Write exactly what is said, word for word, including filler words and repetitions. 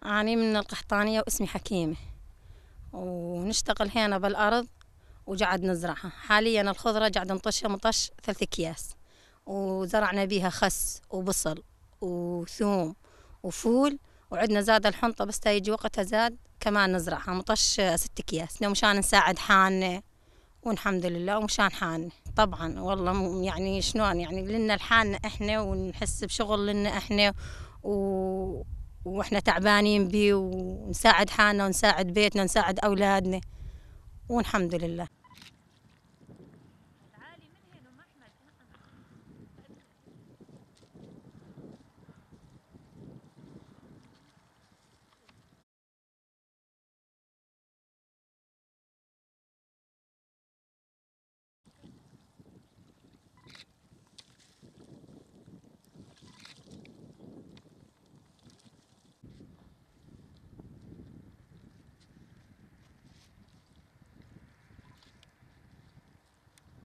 أني من القحطانية واسمي حكيمة، ونشتغل هنا بالأرض وقاعد نزرعها. حاليًا الخضرة قاعد نطشها، مطش ثلاث أكياس، وزرعنا بيها خس وبصل وثوم وفول، وعندنا زاد الحنطة، بس تا يجي وقتها زاد كمان نزرعها، مطش ست أكياس، لو مشان نساعد حالنا. والحمد لله، ومشان حالنا. طبعًا، والله، م-، يعني، شلون، يعني، لنا لحالنا إحنا، ونحس بشغل لنا إحنا، و-، وإحنا تعبانين بيه، ونساعد حالنا، ونساعد بيتنا، ونساعد أولادنا، والحمد لله.